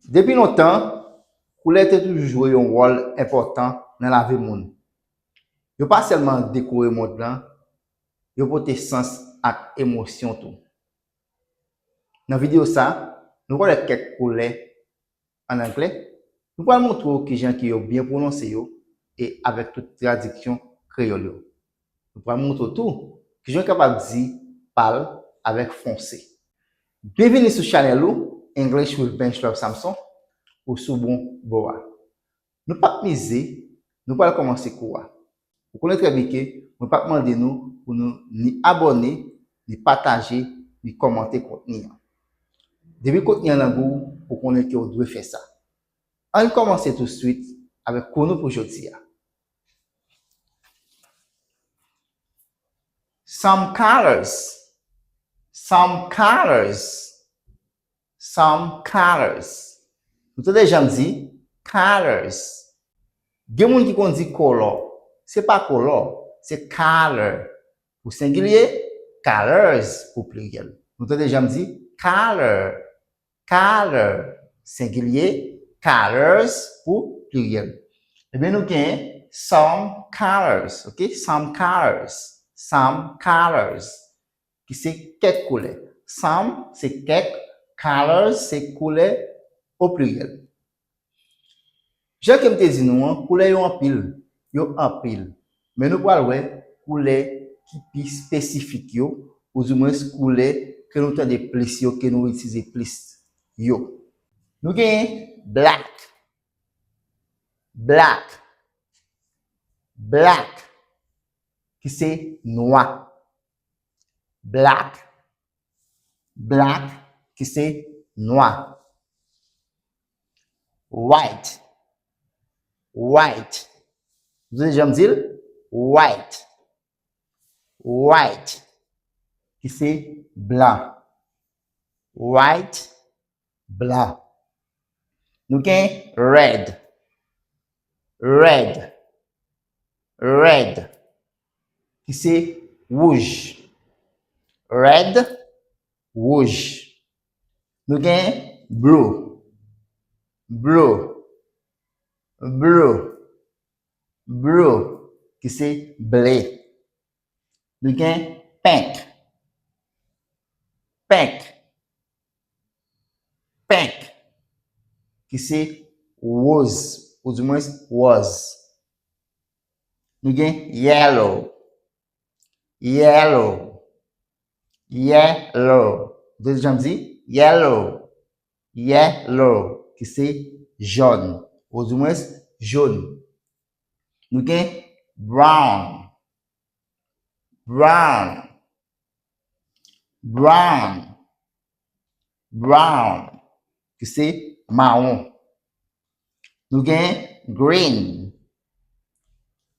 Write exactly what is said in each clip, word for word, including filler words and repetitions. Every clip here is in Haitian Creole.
Depi lontan, koulè te toujou jwe yon wòl enpòtan nan lavi moun. Yo pa sèlman dekore mond lan, yo pote sans ak emosyon tou. Nan videyo sa, nou pral wè kèk koulè an anglè. Nou pral montre w kijan ke yo byen pwononse yo e avèk tout tradiksyon kreyòl yo. Nou pral montre w tou kijan w kapab di pal avèk fonse. Byenvini sou chanèl ou, English with Bench Love Samson, ou sou bon bò a. Nou p ap mize, nou pral kòmanse kou a. Ou konnen trè byen ke mwen p ap mande nou pou nou ni abòne, ni pataje, ni kòmante kontni an. Depi kontni an nan gou w, ou konnen ke w dwe fè sa. Ann kòmanse touswit avèk kou nou pou jodi a. Some colors. Some colors. Some colors. Nou tande jan m di colors. Gen moun ki konn di color. Se pa color, se color. Pou sengilye, colors pou pliryèl. Nou tande jan m di color. Color, sengilye, colors pou pliryèl. Ebyen, nou gen some colors, ok? Some colors. Some colors. Ki se kèk koulè. Some se kèk, colors se koulè o pliryèl. Jan ke m te di nou an, koulè yo anpil, yo anpil. Men nou pral wè koulè ki pi espesifik yo, oudimwens koulè ke nou tande plis yo, ke nou itilize plis yo. Nou gen black, black, black, ki se nwa. Black, black, ki se nwa. White, white. Ou tande jan m di l? White. White, ki se blan. White, blan. Nou gen red. Red. Red, ki se wouj. Red, wouj. Nou gen blue. Blue. Blue. Blue, ki se ble. Nou gen pink. Pink. Pink, ki se woz, oudimwens wòz. Nou gen yellow. Yellow. Yellow. Ou tande jan m di? Yellow. Yellow, ki se jòn. Oudimwens, jòn. Nou gen brown. Brown. Brown. Brown, ki se mawon. Nou gen green.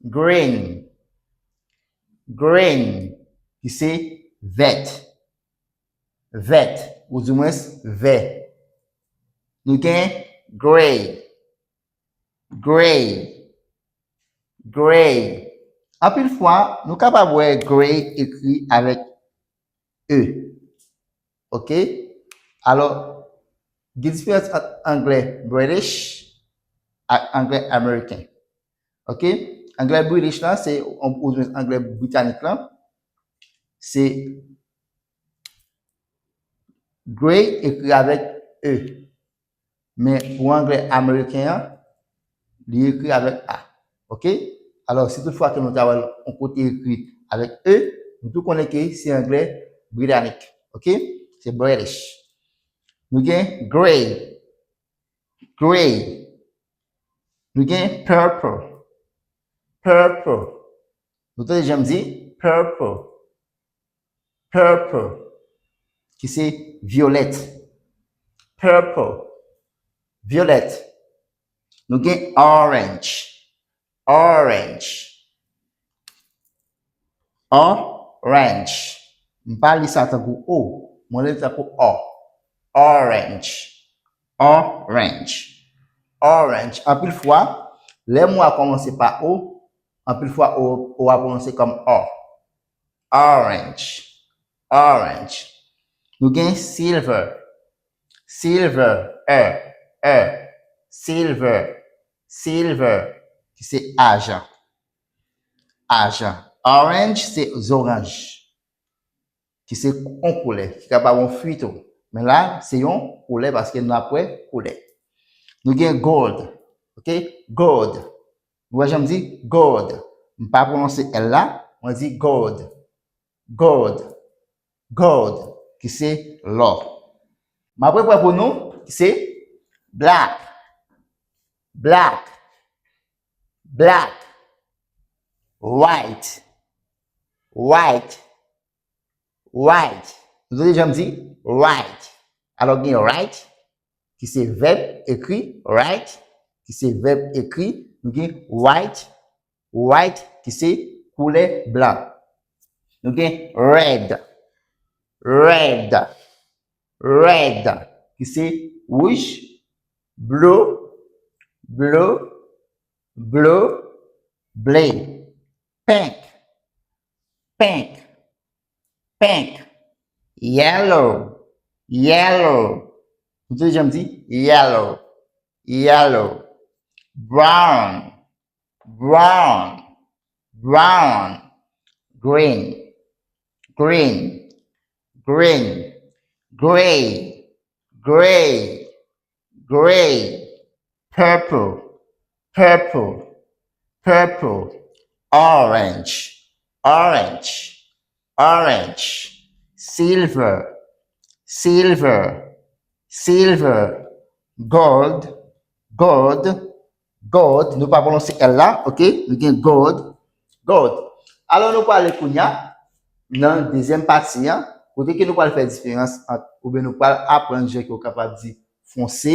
Green. Green, ki se vèt. Vèt, oudimwens vè. Nou gen gray. Gray. Gray. Anpil fwa, nou kapab wè gray ekri avèk E. Ok? Alò, gen diferans ant anglè British ak anglè ameriken. Ok? Anglè British lan, se, oudimwens anglè britanik lan, se gray ekri avèk E. Men pou anglè ameriken an, li ekri avèk A. Ok? Alò, si toutfwa ke nou ta wè l yon kote ekri avèk E, nou tou konnen ke se anglè britanik. Ok? Se British. Nou gen gray. Gray. Nou gen purple. Purple. Nou tande jan m di? Purple. Purple, ki se vyolèt. Purple, vyolèt. Nou gen orange. Orange. Orange. M pa li sa tankou O. Mwen li tankou O. Orange. Orange. Orange. Anpil fwa, lè mo a kòmanse pa O, anpil fwa O, O a pwononse kòm O. Orange. Orange. Nou gen silver. Silver. E. E. Silver. Silver, ki se ajan. Ajan. Orange se zoranj, ki se yon koulè, ki kapab yon fwi tou. Men la, se yon koulè paske n ap wè koulè. Nou gen gold, ok? Gold. Nou wè jan m di gold. M pa pwononse L la, mwen di gold. Gold. Gold, ki se lò. M ap repran pou nou, ki se black. Black. Black. White. White. White. Nou tande jan m di white. Alò, gen right, ki se vèb ekri, right, ki se vèb ekri. Nou gen white, white, ki se koulè blan. Nou gen red, red, red, ki se wouj, blue, blue, blue, ble. Pink, pink, pink. Yellow, yellow. Nou tande jan m di yellow, yellow. Brown, brown, brown. Green, green, green. Gray, gray, gray. Purple, purple, purple. Orange, orange, orange. Silver, silver, silver. Gold, gold, gold. Nou pa pwononse L la, ok? Nou gen gold, gold. Alò, nou prale kounye a nan dezyèm pati a, kote ke nou pral fè diferans ant, oubyen nou pral aprann jan ke w kapab di fonse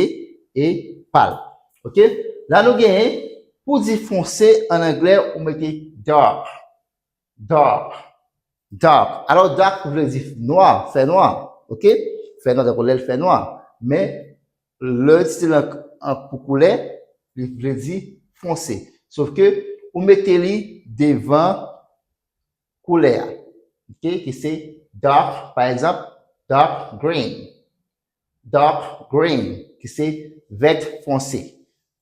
e pal. Ok? La nou genyen, pou di fonse an anglè, ou mete dark. Dark. Dark. Alò, dark vle di nwa, fè nwa. Ok? Fè nwa, tankou lè l fè nwa. Men, lè l itilize l an, an pou koulè, li vle di fonse. Sof ke ou mete li devan koulè a. Ok? Ki se dark, pa egzanp, dark green. Dark green, ki se vèt fonse.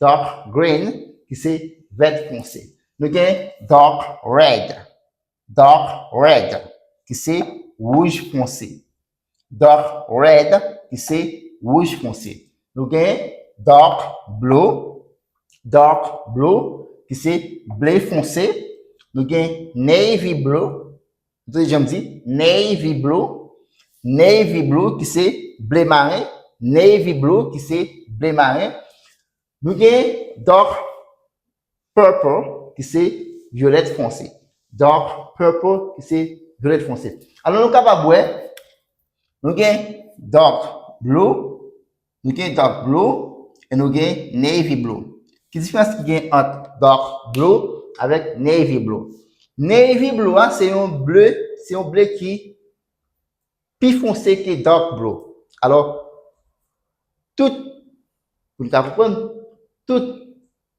Dark green, ki se vèt fonse. Nou gen dark red. Dark red, ki se wouj fonse. Dark red, ki se wouj fonse. Nou gen dark blue, dark blue, ki se ble fonse. Nou gen navy blue, nou tande jan m di, navy blue, navy blue, ki se ble maren, navy blue, ki se ble maren. Nou gen dark purple, ki se vyolèt fonse. Dark purple, ki se vyolèt fonse. Alò, nou kapab wè, nou gen dark blue, nou gen dark blue, e nou gen navy blue. Ki diferans ki gen ant dark blue avèk navy blue? Navy blue a, se yon ble, se yon ble ki pi fonse ke dark blue. Alò, tout, pou n ka konprann, tout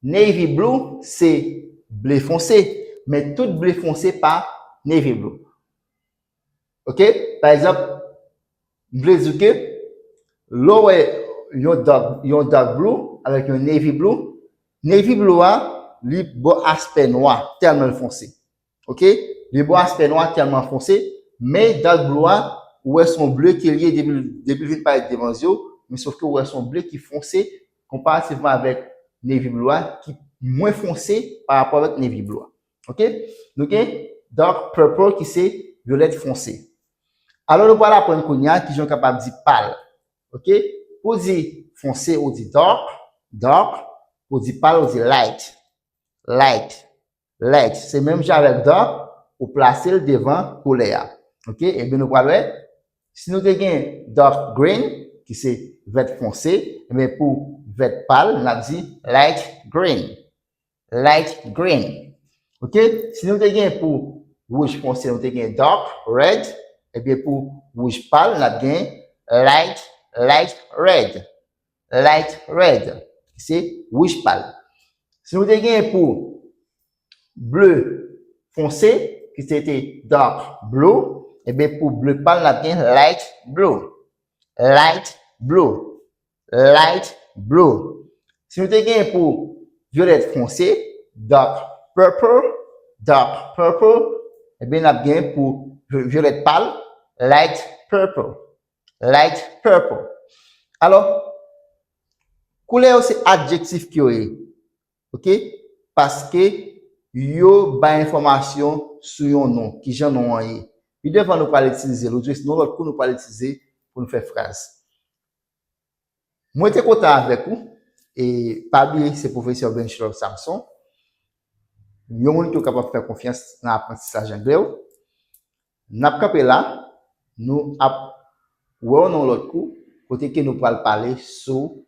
navy blue se ble fonse, men tout ble fonse pa navy blue. Ok? Pa egzanp, m vle di ke lè w wè yon dark, yon dark blue avèk yon navy blue, navy blue a, li ba w aspè nwa, tèlman l fonse. Ok? Li ba w aspè nwa tèlman fonse, men dark blue a, ou wè se yon ble ke l ye depi, depi l vin parèt devan zye w, men sof ke ou wè se yon ble ki fonse konparativman avèk navy blue a, ki mwen fonse pa rapò avèk navy blue a. Ok? Nou gen dark purple ki se vyolèt fonse. Alò, nou pral aprann kounye a kijan w kapab di pal. Ok? Pou di fonse, ou di dark, dark. Pou di pal, ou di light, light, light. Se menm jan avèk dark, ou plase l devan koulè a. Ok? Ebyen, nou pral wè, si nou te gen dark green, ki se vèt fonse, ebyen, pou vèt pal, n ap di light green. Light green. Ok? Si nou te gen pou wouj fonse, nou te gen dark red, ebyen, pou wouj pal, n ap gen light, light red. Light red, ki se wouj pal. Si nou te gen pou ble fonse, ki se te dark blue, ebyen, pou ble pal, n ap gen light blue. Light blue. Light Blue. Si nou te gen pou violet fonse, dark purple, dark purple, ebyen n ap gen pou violet pal, light purple. Light purple. Alò, koulè yo se adjektif ki yo ye. Ok? Paske yo bay enfòmasyon sou yon non, kijan non an ye. Pi devan nou pral itilize l, oudwes yon lòt kou nou pral itilize pou nou fè fraz. Mwen te kontan avèk ou, e pa bliye se pwofesè Benchlove Samson, yon moun ke w kapab fè konfyans nan aprantisaj anglè w. N ap kanpe la, nou ap wè w nan yon lòt kou, kote ke nou pral pale sou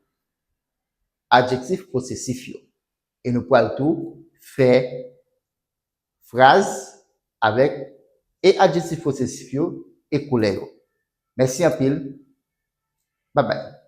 adjektif posesif yo. E nou pral tou fè fraz avèk e adjektif posesif yo e koulè yo. Mèsi anpil. Babay.